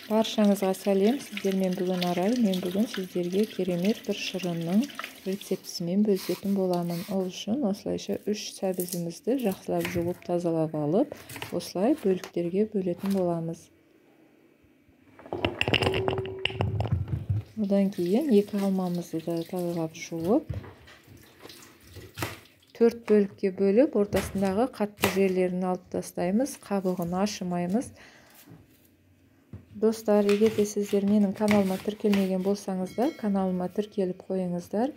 Баршаңызға сәлем, сіздермен бүгін Арай. Мен бүгін сіздерге керемет бір шырынның рецептісімен бөлісетін боламын. Ол үшін осылайша 3 сәбізімізді жақсылап жуып тазалап алып, осылай бөліктерге бөлетін боламыз. Одан кейін 2 алмамызды да тазалап жуып, 4 бөлікке бөліп, ортасындағы қатты жерлерін алып тастаймыз, қабығын ашымаймыз. Достар, егер де сіздер менің каналыма тіркелмеген болсаңыздар, каналыма тіркеліп қойыңыздар.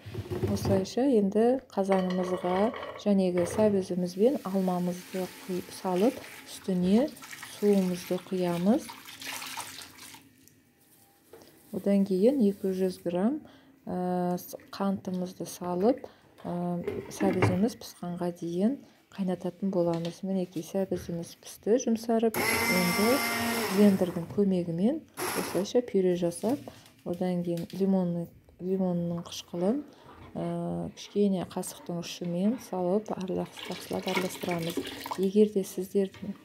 Осылайша енді қазанымызға жәнегі сәбізіміз бен алмамызды құйып салып, үстіне суымызды құямыз. Одан кейін 200 грамм қантымызды салып, сәбізіміз пісқанға дейін қайнататын боламыз. Мінекей сәбізіміз пісті, жұмсарып, енді блендердің көмегімен осылайша пюре жасап, одан кейін лимонның қышқылын кішкене қасықтың ұшымен салып, жақсылап араластырамыз. Егер де сіздердің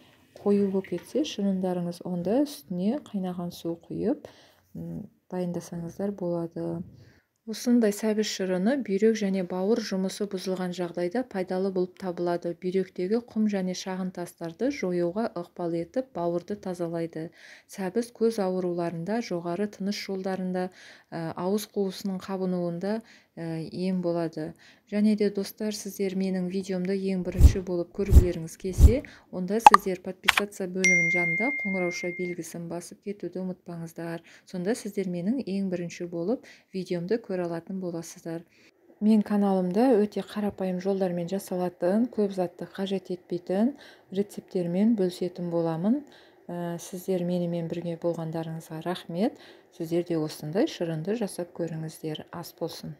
қою болып кетсе шырындарыңыз, онда үстіне қайнаған су құйып дайындасаңыздар болады. Осындай сәбіз шырыны бүйрек және бауыр жұмысы бұзылған жағдайда пайдалы болып табылады. Бүйректегі құм және шағын тастарды жоюға ықпал етіп, бауырды тазалайды. Сәбіз көз ауруларында, жоғары тыныс жолдарында, ауыз қуысының қабынуында ем болады. Және де достар, сіздер менің видеомды ең бірінші болып көргілеріңіз келсе, онда сіздер подписаться бөлімінің жанында қоңырауша белгісін басып кетуді ұмытпаңыздар. Сонда сіздер менің ең бірінші болып видеомды көре алатын боласыздар. Мен каналымда өте қарапайым жолдармен жасалатын, көп затты қажет етпейтін рецепттермен бөлісетін боламын. Сіздер менімен бірге болғандарыңызға рахмет. Сіздер де осындай шырынды жасап көріңіздер. Ас болсын.